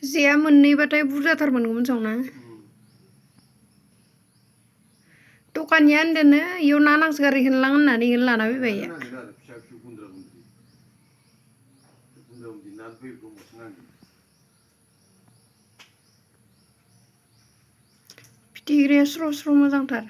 जेया मोननैबाथाय बुरजाथार मोनगौमोन सावना दखानिया होनदोंनो इयाव ना नांसोगारो होनलां होननानै इयावनो लाना फैबाय इयो फिथिख्रिया स्र' स्र' मोजांथार